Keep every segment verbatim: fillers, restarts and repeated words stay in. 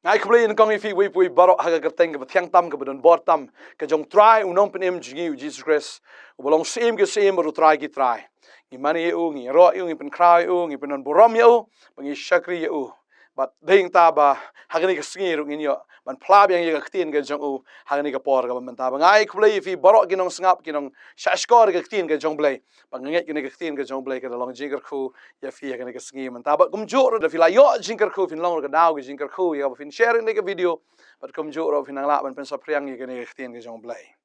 Ai khublei nyngkong ïa phi wei pa wei baroh ha ka kyrteng kaba thiang tam kaba don bor tam ka jong Trai u Nongpynim jong ngi u Jisu Khrist, uba long Syiem ki syiem bad u Trai ki trai. Ngi mane ïa u, ngi ïaroh ïa u, ngi pynkhraw ïa u, ngi pynbud burom ïa u, ba ngi shakri ïa u. Bad dei hangta ba ha kane ka sngi ruh ngin ïoh ban phla biang ïa ka ktien ka jong u ha kane ka por kaba mynta. Ba nga ai khublei ïa phi baroh ki nongsngap, ki nongshahshkor ïa ka ktien ka jong U Blei. Ba nga ngeit kane ka ktien ka jong U Blei ka da long jingkyrkhu ïa phi ha kane ka sngi mynta. Bad kumjuh ruh lada phi la ïoh jingkyrkhu, phin long ruh ka daw ka jingkyrkhu ïa kaba phin share ïa kane ka video. Bad kumjuh ruh phin nang lah ban pynsaphriang ïa kane ka ktien ka jong U Blei.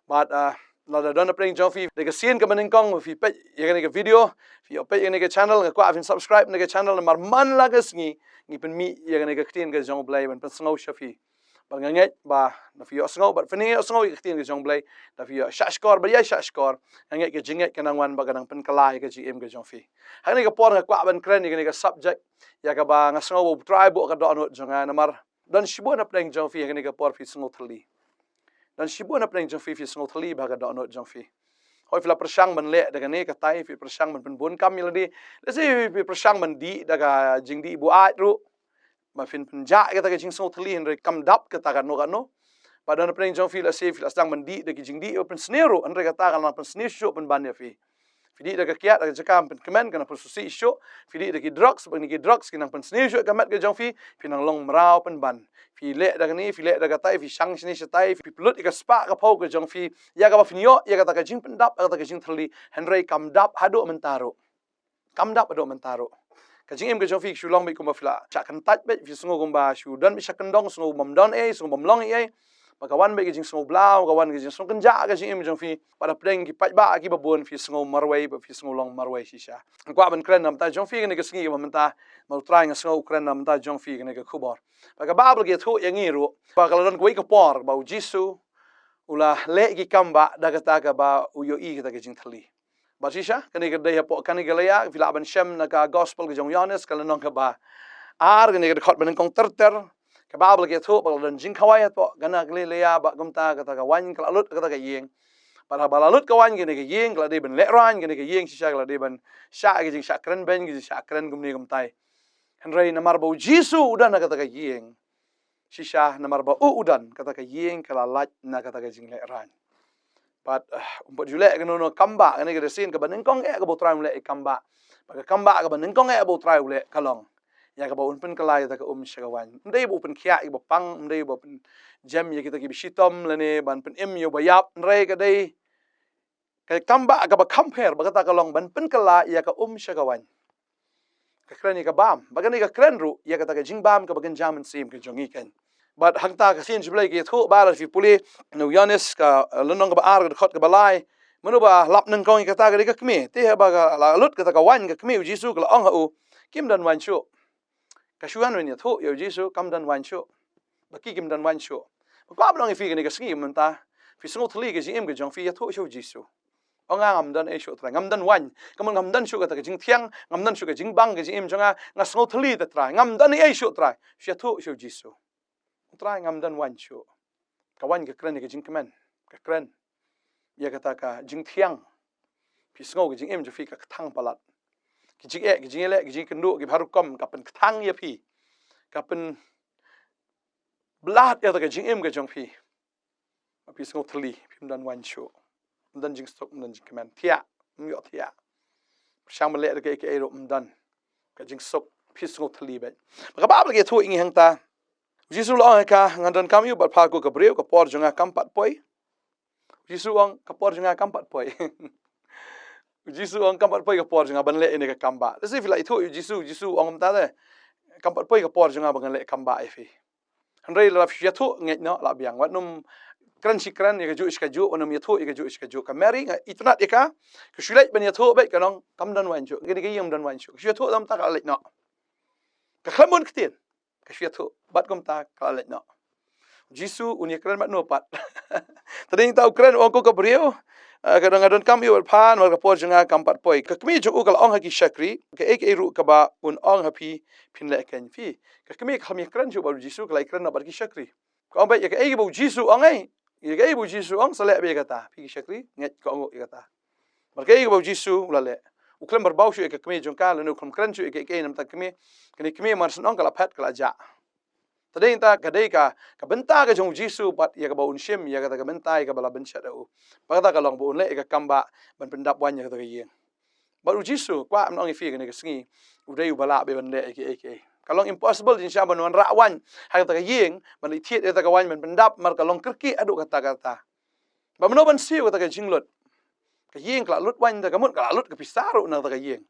Bad, ah, lada don napdeng jong phi da ka sien kaba nyngkong phi peit ïa kane ka video, phi ïoh peit ïa kane ka channel, nga kwah phin subscribe ïa kane ka channel namar man la ka sngi ngi pynmih ïa kane ka ktien ka jong U Blei ban pynsngew sha phi. Bad nga ngeit ba da phi ïohsngew bad phin ïohsngew ïa ka ktien ka jong U Blei, da phi ïoh shahshkor bad ïai shahshkor, nga ngeit ka jingngeit ka nang wan bad ka nang pynkylla ïa ka jingim ka jong phi. Ha kane ka por nga kwah ban kren ïa kane ka subject ïa kaba nga sngew ba U Trai buh ka dohnud jong nga namar don shibun napdeng jong phi ha kane ka por phi sngew thylli. Don shibun napdeng jong phi phi sngew thylli bha ka dohnud jong phi. Hooid phi la pyrshang ban leh da kane katai, phi pyrshang ban pynbun kam ïa lade. Lehse phi pyrshang ban dih da ka jingdih buaid ruh. Ba phin pynjah ïa kata ka jingsngew thylli hynrei kam dap kata kano kano. Bad don napdeng jong phi lehse phi la sdang ban dih da ki jingdih ba pynsniew ruh hynrei kata ka la pynsniew shuh pynban ïa phi. Phi dih da ka kiad da ka jaka pynkhraw ka nang pynsngewsih shuh. Phi dih da ki drugs bad kine ki drugs ki nang pynsniew shuh ka met ka jong phi. Phi nang long mraw pynban. Phi leh da kane, phi leh da katai, phi shang shane shatai, phi pynlut ïa ka spah ka phew ka jong phi ïa kaba phin ïoh ïa kata ka jingpyndap, ïa kata ka jingthylli. Hynrei kam dap haduh mynta ruh. Kam dap haduh mynta ruh. Ka jingim ka jong phi ka shu long beit kumba phi la shah kyntait beit, phi sngew kumba shu don beit sha kyndong, sngew bym don ei, sngew bym long ei. Ba ka wan beit ka jingsngew blah, ka wan ka jingsngew kynjah ka jingim jong phi. Bad hapdeng ki paidbah kiba bun phi sngew marwei bad phi sngew long marwei shisha. Nga kwah ban kren na bynta jong phi kane ka sngi kaba mynta, namar U Trai nga sngew u kren na bynta jong phi kane ka khubor. Bad ka Baibl ka ïathuh ïa ngi ruh ba ka la don kawei ka por ba U Jisu u la leh ki kam ba da kata kaba u ïohi kata ka jingthylli. Bad shisha kane ka dei hapoh kane ka leia, phi lah ban shem na ka gospel ka jong u Ïoannis ka lynnong kaba ar, kane ka dkhot ba nyngkong ter ter. Ka Baibl ka ïathuh ba ka la don jingkhawai hapoh kane ka leia, bad kumta kata ka waiñ ka la lut ha kata ka ïing. Bad haba la lut ka waiñ kane ka ïing ka la dei ban lehraiñ, kane ka ïing shisha ka la dei ban shah ka jingshah kren beiñ, ka jingshah kren kumne kumtai. Hynrei namar ba U Jisu u don ha kata ka ïing, shisha namar ba u u don, kata ka ïing ka la lait na kata ka jinglehraiñ. Bad, ah, um pat ju leh kano kano kam ba, kane ka dei sien kaba nyngkong eh kaba U Trai u leh ïa kam ba. Bad ka kam ba kaba nyngkong eh kaba U Trai u leh ka long ïa kaba un pynkylla ïa kata ka um sha ka waiñ. Ym dei ba u pynkhiah ïa kiba pang, ym dei ba u pynjem ïa kita kiba shitom lane ban pynim ïa uba ïap, hynrei ka dei ka kam ba kaba kham pher ba kata ka long ban pynkylla ïa ka um sha ka waiñ. Ka kren ïa ka bam, bad kane ka kren ruh ïa kata ka jingbam kaba kynja mynsiem ka jong ngi keiñ. Bad hangta ka sien U Blei ka ïathuh ba lada phi pule na u Ïoannis ka, eh, lynnong kaba ar ka dkhot kaba lai. Mano ba lap nyngkong ïa kata ka dei ka kmie. Te haba ka la lut kata ka waiñ ka kmie, U Jisu ka la ong ha u, kim don waiñ shuh. Ka shu wan ban ïathuh ïa U Jisu kam don waiñ shuh. Ba ki kim don waiñ shuh. Ba kwah ban ong ïa phi kane ka sngi mynta, phi sngew thylli ka jingim ka jong phi, ïathuh sha U Jisu. Ong nga ngam don ei shuh Trai, ngam don waiñ. Ka mut ngam don shuh kata ka jingthiang, ngam don shuh ka jingbang ka jingim jong nga, nga sngew thylli te Trai, ngam don ei shuh Trai. Shu ïathuh sha U Jisu. Trai ngam don waiñ shuh. Ka waiñ ka kren ïa ka jingkmen, ka kren ïa kata ka jingthiang. Phi sngew ka jingim jong phi ka kthang palat. Ki jingeh, ki jingïaleh, ki jingkynduh, ki bharukom, ka pynkthang ïa phi. Ka pynblad ïa kata ka jingim ka jong phi. Phi sngew thylli, phim don waiñ shuh. Ym don jingsuk, ym don jingkmen. Thiah, ym ïoh thiah. Pyrshang ban leh da kaei kaei ruh ym don ka jingsuk, phi sngew thylli beit. Bad ka Baibl ka ïathuh ïa ngi hangta. U Jisu u la ong ha ka, ngan donkam ïa u bad phla ko ka briew, ka por jong nga kam pat poi. U Jisu u ong ka por jong nga kam pat poi. U Jisu u ong kam pat poi ka por jong nga ban leh ïa kane ka kam ba. Lehse phi la ïathuh ïa U Jisu, U Jisu u ong kumta te. Kam pat poi ka por jong nga ba ngan leh kam ba ïa phi. Hynrei lada phi ïathuh ngeit noh la biang. Wat nym kren shi kren ïa kajuh shi kajuh, wat nym ïathuh ïa kajuh shi kajuh. Ka Mary nga itynnad ïa ka. Ka shu leit ban ïathuh beit ka ong kam don waiñ shuh. Kane ka ïing kam don waiñ shuh. Ka shu ïathuh tang kumta ka la leit noh. Ka khlem bun ktien. Ka shu ïathuh bad kumta ka la leit noh. U Jisu un ïakren bad no pat. Te dei tang u kren u ong ko ka briew. Eh, ka dang nga donkam ïa u bad pha namar ka por jong nga kam pat poi. Ka kmie jong u ka la ong ha ki shakri, kaei kaei ruh kaba un ong ha phi phin leh keiñ phi. Ka kmie kam ïakren shuh bad U Jisu, ka la ïakren noh bad ki shakri. Ka ong beit ïa kaei ba U Jisu u ong ei. Ïa kaei ba U Jisu u ong sa leh beit ïa kata. Phi ki shakri ngeit ka ong ïa kata. Bad kaei ba U Jisu u la leh. U khlem byrbaw shuh ïa ka kmie jong ka lane u khlem kren shuh ïa kaei kaei namar ka kmie. Kane ka kmie mar shen ong ka la phet ka la jah. Te dei ta ka dei ka, ka bynta ka jong u Jisu bad ïa kaba un shim ïa kata ka bynta ïa kaba la bynshet ha u. Bad kata ka long ba un leh ïa ka kam ba ban pyndap waiñ ïa kata ka ïing. Bad u Jisu kwah ban ong ïa phi kane ka sngi, u dei uba lah ban leh ïa kiei kiei. Ka long impossible jingshisha ban wanrah waiñ ha kata ka ïing, ban leit thied ïa kata ka waiñ ban pyndap, namar ka long kyrkieh haduh katta katta. Ba mano ban siew kata ka jinglut? Ka ïing ka la lut waiñ, da ka mut ka la lut ka pisa ruh na kata ka ïing.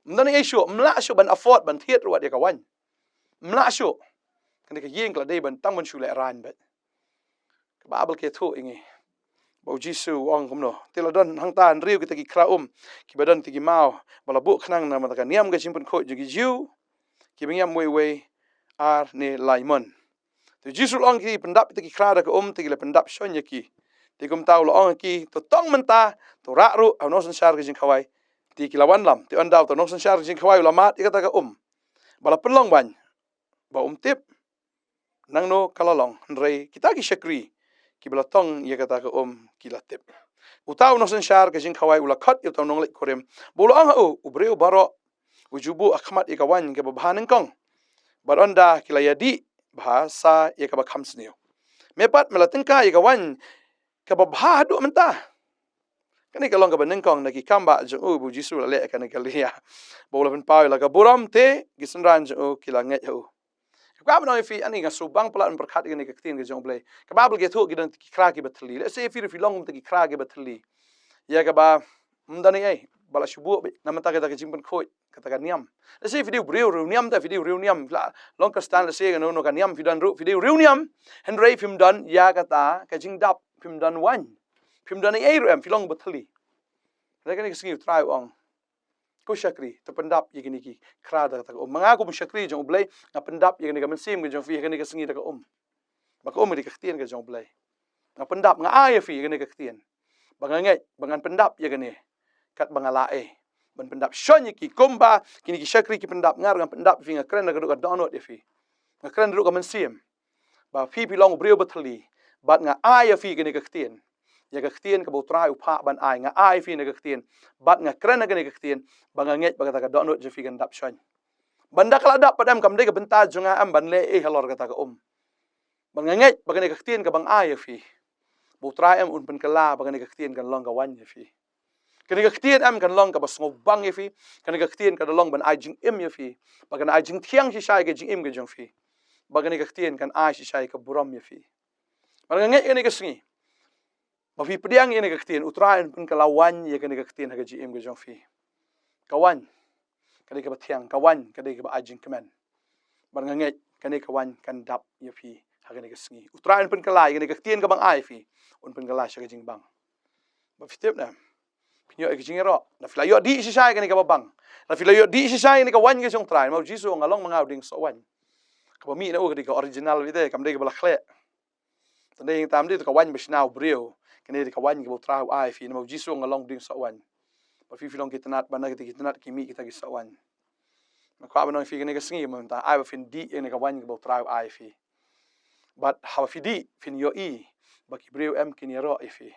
Ym don ei shuh, ym lah shuh ban afford ban thied ruh wat ïa ka waiñ. Ym lah shuh. Kane ka ïing ka la dei ban tang ban shu lehraiñ beit. Ka Baibl ka ïathuh ïa ngi ba u Jisu u ong kumno: Te la don hangta hynriew kita ki khra um kiba don kita ki maw, ba la buh khnang na ka bynta ka niam ka jingpynkhuid jong ki Jiw, kiba ngiam uwei uwei ar ne lai mon. Te u Jisu u la ong ki pyndap kita ki khra da ka um, te ki la pyndap shon ïa ki. Te kumta u la ong ha ki: To tong mynta, to rah ruh ha u nongsynshar ka jingkhawai. Te ki la wanlam. Te ynda uta u nongsynshar ka jingkhawai u la mad ïa kata ka um ba la pynlong waiñ, ba um tip nangno ka la long, hynrei kita ki shakri kiba la tong ïa kata ka um ki la tip. Uta u nongsynshar ka jingkhawai u la khot ïa uta u nongleit kurim, bad u la ong ha u: U briew baroh, u ju buh ha khmat ïa ka waiñ kaba bha nyngkong, bad ynda ki la ïadih bha sa ïa kaba kham sniew. Me pat me la tyngkai ïa ka waiñ kaba bha haduh mynta. Kane ka long kaba nyngkong na ki kam ba jong u ba u Jisu u la leh ha kane ka liang, ba u la pynpaw ïa la ka burom, te ki synran jong u ki la ngeit ha u. Ka kwah ban ong ïa phi, ani nga sngewbang palat ban pyrkhat ïa kane ka ktien ka jong u Blei. Ka Baibl ka ïathuh ki don kita ki khra kiba thylli. Let's say phi ruh phi long kita ki khra kiba thylli, ïa kaba ym don ei ei ba la shu buh beit na ka bynta kata ka jingpynkhuid kata ka niam. Let's say phi dei u briew riewniam, ta phi dei u riewniam, phi la long Khristan, let's say kano kano ka niam phi don ruh, phi dei u riewniam, hynrei phim don ïa kata ka jingdap, phim don waiñ, phim don ei ei ruh em, phi long ba thylli. Hynrei kane ka sngi u Trai u ong, ko shakri, to pyndap ïa kine ki khra da kata ka um. Ma nga kum u shakri jong u Blei, nga pyndap ïa kane ka mynsiem ka jong phi ha kane ka sngi da ka um. Ba ka um ka dei ka ktien ka jong u Blei. Nga pyndap, nga ai ïa phi ïa kane ka ktien, ba nga ngeit ba ngan pyndap ïa kane katba nga lah ei, ban pyndap shon ïa ki kumba kine ki shakri ki pyndap. Nga ruh ngan pyndap ïa phi, nga kren da ka dohnud ïa phi, nga kren da ka mynsiem ba phi phi long u briew ba thylli, bad nga ai ïa phi kane ka ktien. Ïa ka ktien kaba u Trai u phah ban ai, nga ai ïa phi kane ka ktien, bad nga kren ïa kane ka ktien, ba nga ngeit ba kata ka dohnud jong phi kan dap shon. Ba ynda ka la dap pat em, kam dei ka bynta jong nga em ban leh ei halor kata ka um. Ba nga ngeit ba kane ka ktien kaba nga ai ïa phi, ba u Trai em un pynkylla ba kane ka ktien kan long ka waiñ ïa phi. Kane ka ktien em kan long kaba sngewbang ïa phi. Kane ka ktien kan long ban ai jingim ïa phi, ba kan ai jingthiang shisha ïa ka jingim ka jong phi. Ba kane ka ktien kan ai shisha ïa ka burom ïa phi. Ba nga ngeit kane ka sngi ba phi pdiang ïa kane ka ktien, u Trai un pynkylla waiñ ïa kane ka ktien ha ka jingim ka jong phi. Ka waiñ ka dei kaba thiang, ka waiñ ka dei kaba ai jingkmen. Bad nga ngeit kane ka waiñ kan dap ïa phi ha kane ka sngi. U Trai un pynkylla ïa kane ka ktien kaba nga ai ïa phi, un pynkylla sha ka jingbang. Ba phi tip ne, phin ïoh ïa ka jingïaroh. Lada phi la ïoh dih shisha ïa kane kaba bang, lada phi la ïoh dih shisha ïa kane ka waiñ ka jong u Trai, namar u Jisu u ong, nga long ma nga u dieng soh waiñ. Kaba mih na u ka dei ka original beit, kam dei kaba la khleh. Te dei tam dei ka waiñ ba shna u briew, kane dei ka waiñ kaba u Trai u ai ïa phi, namar u Jisu u ong, nga long u dieng soh waiñ. Bad phi phi long ki tnat, bad na kita ki tnat ki mih kita ki soh waiñ. Nga kwah ban ong ïa phi kane ka sngi mynta, ai ba phin dih ïa kane ka waiñ kaba u Trai u ai ïa phi. Bad haba phi dih, phin ïohi ba ki briew em kin ïaroh ïa phi.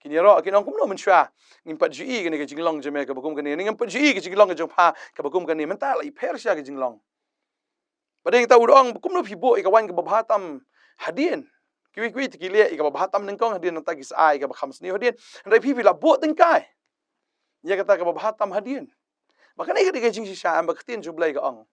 Kin ïaroh, kin ong, kumno mynshuwa ngim pat ju ïohi kane ka jinglong jong me kaba kum kane, ngim pat ju ïohi ka jinglong ka jong pha kaba kum kane, mynta la i pher sha ka jinglong. Ba dei ta u ong, kumno phi buh ïa ka waiñ kaba bha tam hadien? Kiwei kiwei te ki leh ïa kaba bha tam nyngkong, hadien nangta ki sa ai ïa kaba kham sniew hadien. Hynrei phi phi la buh tyngkai ïa kata kaba bha tam hadien. Ba kane ka dei ka jingshisha em, ba ka ktien jong u Blei ka ong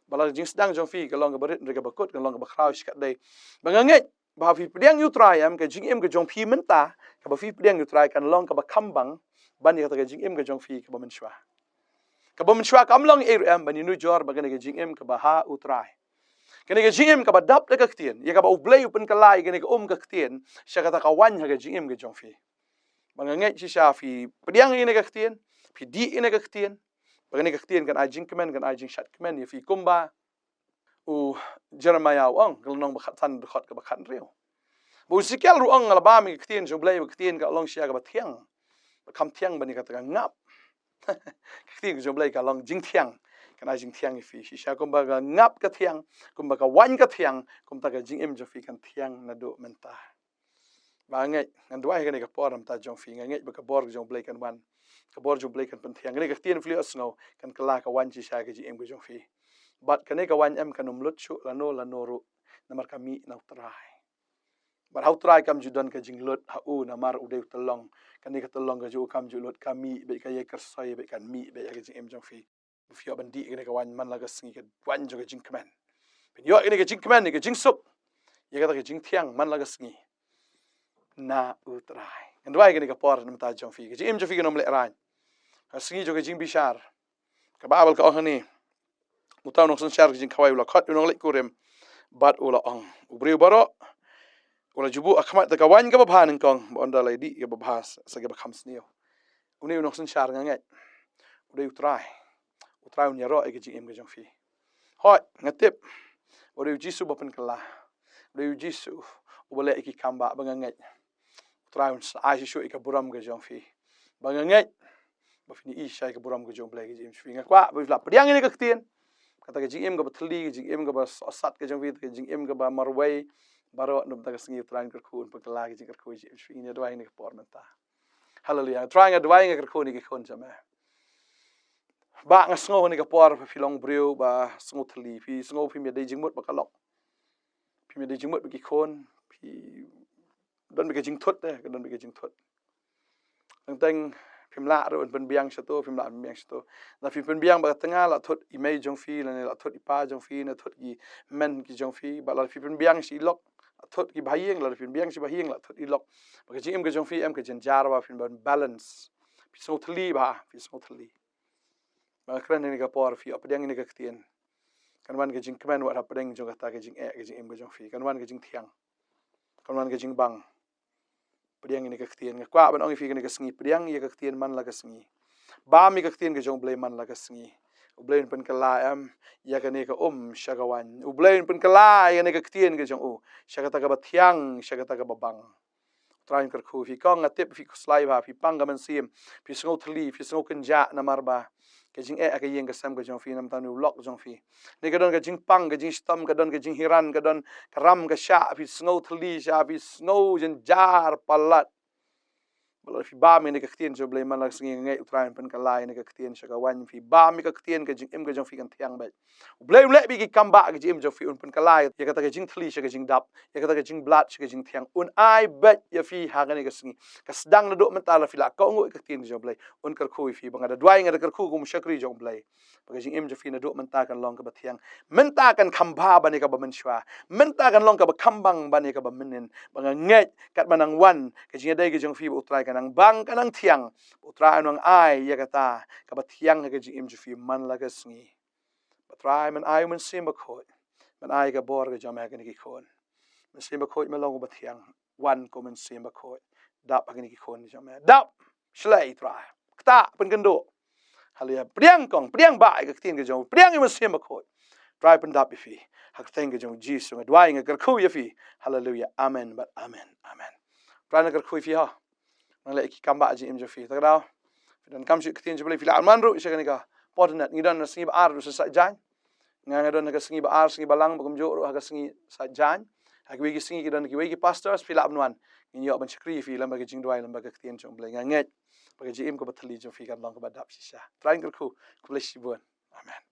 ba la ka jingsdang jong phi ka long kaba rit, hynrei kaba kut ka long kaba khraw shikatdei. Ba nga ngeit ba phi pdiang ïa u Trai em, ka jingim ka jong phi mynta, kaba phi pdiang ïa u Trai kan long kaba kham bang ban ïa kata ka jingim ka jong phi kaba mynshuwa. Kaba mynshuwa kam long ei ruh em ban ïanujor bad kane ka jingim kaba ha u Trai. Kane ka jingim kaba dap da ka ktien, ïa kaba u Blei u pynkylla ïa kane ka um ka ktien sha kata ka waiñ ha ka jingim ka jong phi. Ba nga ngeit shisha phi pdiang ïa kane ka ktien, phi dih ïa kane ka ktien, ba kane ka ktien kan ai jingkmen, kan ai jingshad kmen ïa phi, kumba u Jeremaïah u ong, ka lynnong ba khatsan, dkhot kaba khathynriew. Ba u Esekiel ruh u ong, nga la bam ïa ka ktien jong u Blei, ba ka ktien ka long shisha kaba thiang, ba kham thiang ban ïa kata ka ngap. Ka ktien ka jong u Blei ka long jingthiang, kan ai jingthiang ïa phi. Shisha kumba ka ngap ka thiang, kumba ka waiñ ka thiang, kumta ka jingim jong phi kan thiang naduh mynta. Ba nga ngeit, ngan duwai ha kane ka por namar jong phi, nga ngeit ba ka bor ka jong u Blei kan wan, ka bor jong u Blei kan pynthiang. Kane ka ktien phi la ïohsngew kan kylla ka waiñ shisha ka jingim ka jong phi. Bad kane ka waiñ em kan ym lut shuh lano lano ruh Namar ka mih na U Trai. Bad ha U Trai kam ju don ka jinglut ha u, namar u dei u tyllong. Kane ka tyllong ka jong u kam ju lut, ka mih bad ka ïai kyrsoi bad kan mih bad ha ka jingim jong phi. Phi ïoh ban dih kane ka waiñ man la ka sngi, ka waiñ jong ka jingkmen. Phin ïoh kane ka jingkmen, ka jingsuk, ïa kata ka jingthiang man la ka sngi na U Trai. Ngan duwai kane ka por na ka bynta jong phi, ka jingim jong phi kan ym lehraiñ. Ka sngi jong ka jingbishar, ka Baibl ka ong hangne, uta u nongsynshar ka jingkhawai u la khot ïa u nongleit kurim bad u la ong, u briew baroh u la ju buh ha khmat da ka waiñ kaba bha nyngkong, bad ynda la ïadih kaba bha sa kaba kham sniew. Une u nongsynshar, nga ngeit u dei U Trai. U Trai un ïaroh ïa ka jingim ka jong phi. Hooid, nga tip u dei U Jisu ba pynkylla. U dei U Jisu uba leh ïa ki kam ba, ba nga ngeit. U Trai un sa ai shuh shuh ïa ka burom ka jong phi. Ba nga ngeit ba phin ïohi sha ïa ka burom ka jong U Blei ha ka jingim jong phi. Nga kwah ba phi lah pdiang ïa kane ka ktien. Kata ka jingim kaba thylli, ka jingim kaba sohsat ka jong phi, ka jingim kaba marwei, baroh na ka bynta ka sngi U Trai un kyrkhu, un pynkylla ka jingkyrkhu ha ka jingim jong phi. Ngin ïa duwai ha kane ka por mynta. Haleluya. Trai, nga duwai, nga kyrkhu ïa kine ki khun jong me. Bah, nga sngew ha kane ka por ba phi long briew ba sngew thylli, phi sngew phim ïadei jingmut bad ka lok. Phim ïadei jingmut bad ki khun, phi don bad ka jingthut, eh, ka don bad ka jingthut. Teng teng phim lah ruh ban pynbiang shato, phim lah pynbiang shato. Lada phi pynbiang bad ka tnga, la thut i mei jong phi, lane la thut i pa jong phi, la thut ki hynmen ki jong phi, bad lada phi pynbiang sha i lok, la thut ki bahaïing, lada phi pynbiang sha bahaïing, la thut i lok. Bad ka jingim ka jong phi em ka jynjar ba phin ban balance. Phi sngew thylli bah, phi sngew thylli. Ba nga kren ha kane ka por, phi ïoh pdiang ïa kane ka ktien, kan wan ka jingkmen wat hapdeng jong kata ka jingeh ka jingim ka jong phi. Kan wan ka jingthiang. Kan wan ka jingbang. Pdiang ïa kane ka ktien. Nga kwah ban ong ïa phi ha kane ka sngi, pdiang ïa ka ktien man la ka sngi. Bam ïa ka ktien ka jong U Blei man la ka sngi. U Blei un pynkylla em ïa kane ka um sha ka waiñ. U Blei un pynkylla ïa kane ka ktien ka jong u sha kata kaba thiang, sha kata kaba bang. U Trai un kyrkhu ïa phi. Kong, nga tip phi khuslai bah, phi pang ka mynsiem, phi sngew thylli, phi sngew kynjah namar ba ka jingeh ha ka ïing ka sem ka jong phi, namar kata une u lok jong phi. Kane ka don ka jingpang, ka jingshitom, ka don ka jinghiar, ka don ka ram ka shah, phi sngew thylli sha, phi sngew jynjar palat. Bad lada phi bam ïa kane ka ktien jong U Blei man la ka sngi, nga ngeit U Trai un pynkylla ïa kane ka ktien sha ka waiñ. Phi bam ïa ka ktien, ka jingim ka jong phi kan thiang beit. U Blei un leh beit ki kam ba ha ka jingim jong phi, un pynkylla ïa kata ka jingthylli sha ka jingdap, ïa kata ka jingblad sha ka jingthiang. Un ai beit ïa phi ha kane ka sngi. Ka sdang naduh mynta, lada phi la kohnguh ïa ka ktien ka jong U Blei, un kyrkhu ïa phi. Ba nga da duwai, nga da kyrkhu kum u shakri jong U Blei, ba ka jingim jong phi naduh mynta kan long kaba thiang. Mynta kan kham bha ban ïa kaba mynshuwa. Mynta kan long kaba kham bang ban ïa kaba mynnin. Ba nga ngeit katba nang wan ka jingïadei ka jong phi bad U Trai, ka nang bang, ka nang thiang. Ba U Trai un nang ai ïa kata kaba thiang ha ka jingim jong phi man la ka sngi. Ba Trai, men ai U Mynsiem Bakhuid. Men ai ka bor ka jong me ha kine ki khun. Mynsiem Bakhuid, me long uba thiang. Wan ko Mynsiem Bakhuid. Dap ha kine ki khun jong me. Dap. Shlei, Trai. Ktah, pynkynduh. Haleluya. Pdiang kong, pdiang bah ïa ka ktien ka jong, pdiang ïa U Mynsiem Bakhuid. Trai, pyndap ïa phi. Ha ka kyrteng ka jong U Jisu nga duwai, nga kyrkhu ïa phi. Haleluya. Amen bad amen. Amen. Trai, nga kyrkhu ïa phi ha. Nang leh ki kam ba ha ka jingim jong phi. Ta ka daw phi donkam shuh ïa ka ktien jong U Blei, phi lah ban wan ruh sha kane ka por internet. Ngi don ha ka sngi ba ar ruh sha Saitjaiñ. Nga, nga don ha ka sngi ba ar, sngi ba lang, ba kumjuh ruh ha ka sngi Saitjaiñ. Ha kiwei ki sngi ki don kiwei ki pastors, phi lah ban wan. Ngin ïoh ban shakri ïa phi lem bad ka jingduwai, lem bad ka ktien jong U Blei. Nga ngeit ba ka jingim kaba thylli jong phi kan long kaba dap shisha. Trai un kyrkhu, khublei shibun. Amen.